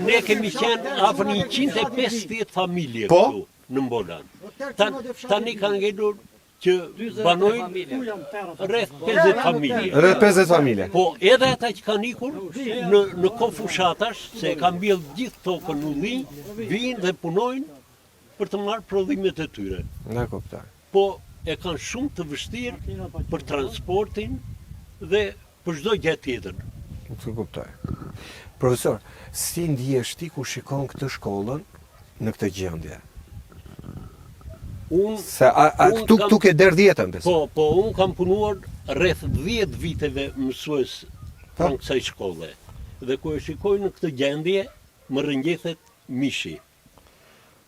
ne kemi qenë afër 150 familje Po? këtu në Mbolan. Ta, tani kanë ngelur që banojnë rreth 50 familje. Rreth 50 familje. Po edhe ata që kanë ikur në në kohë fushatash, se e kanë mbjellë gjithë tokën ullinj, vijnë dhe punojnë për të marrë prodhimet e tyre. Na kuptoj. Po e kanë shumë të vështirë për transportin dhe për çdo gjë tjetër. Të kuptoj. Profesor, si ndihesh ti kur shikon këtë shkollën në këtë gjendje? Unë Se a, a Unë këtu kam- këtu ke derdh jetën besoj. Po, po, unë kam punuar rreth 10 viteve mësues Po. pranë kësaj shkolle. Dhe kur e shikoj në këtë gjendje, më rrëngjithet mishi.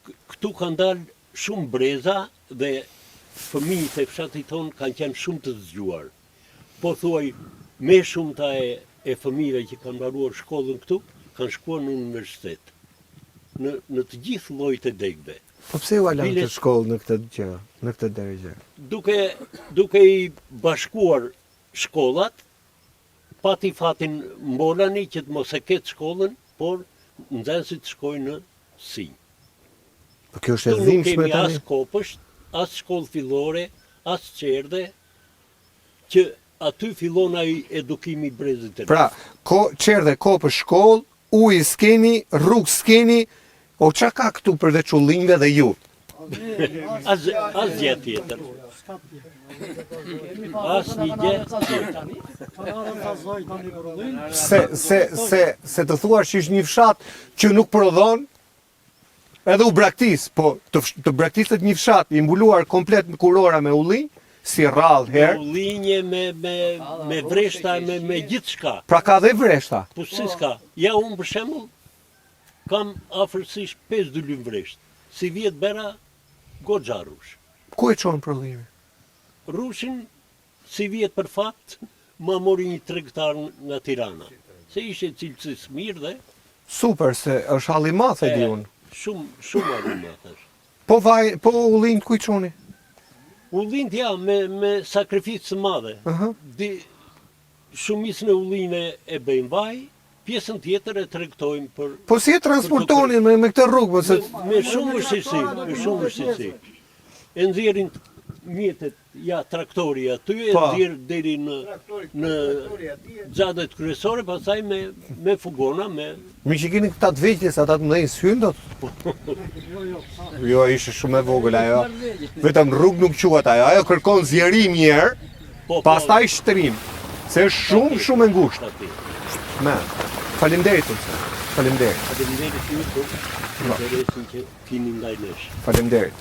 K- Këtu kanë dalë shumë breza dhe fëmijët e fshatit tonë kanë qenë shumë të zgjuar. Po thuaj, me shumta e, e fëmijëve që kanë mbaruar shkollën këtu, kanë shkuar në universitet. Në, në të gjithë llojet e degëve. Po pse u lanë Bile- këtë shkollë në këtë gjë, në këtë derexhe? duke duke i bashkuar shkollat, pati fatin Mbolani që të mos e ketë shkollën, por nxënësit shkojnë në Sinj. Po kjo është e Këtu nuk dhimbshme kemi tani. as kopësht, as shkollë fillore, as çerdhe, që aty fillon ai edukimi i brezit të ri. Pra, ko, çerdhe, kopë, shkollë, ujë s'keni, rrugë s'keni, o ça ka këtu përveç ullinjve dhe ju? As asgjë tjetër. Asnjë gjë tjetër. Se se se se të thuash që është një fshat që nuk prodhon, edhe u braktis, po të, fsh- të braktiset një fshat i mbuluar komplet me kurora me ullinj, si rrallë Me herë, ullinje, me me me vreshta, me me gjithçka. pra ka dhe vreshta. Po si s'ka? Ja unë për shembull kam afërsisht 5 dylym vresht. Si vjet bëra goxha rrush. Ku e çon prodhimin? Rrushin si vjet për fat ma mori një tregtar nga Tirana. Se ishte cilësisë mirë dhe Super, se është halli i madh e di unë. shumë shumë aroma thash. Po vaj, po ullinjt ku i çoni? Ullint ja me me sakrificë të madhe. Aha. Di shumicën e ullinjve e bëjmë vaj, pjesën tjetër e tregtojmë për Po si e transportoni me, me këtë rrugë, po se Me shumë vështirësi, me shumë vështirësi. E nxjerrin mjetet, ja traktori aty, e Po. nxjerr deri në në xhadet kryesore, pastaj me me fugona, me Mi që keni këta të vegjël, se ata të mëdhenj s'hyn dot. Jo, ishte shumë e vogël ajo. Vetëm rrugë nuk quhet ajo. Ajo kërkon zgjerim një herë, po, po, pastaj shtrim. Se është shumë shumë e ngushtë. patjetër. Me. Faleminderit profesor. Faleminderit. Faleminderit ju për interesin që keni ndaj nesh. Faleminderit.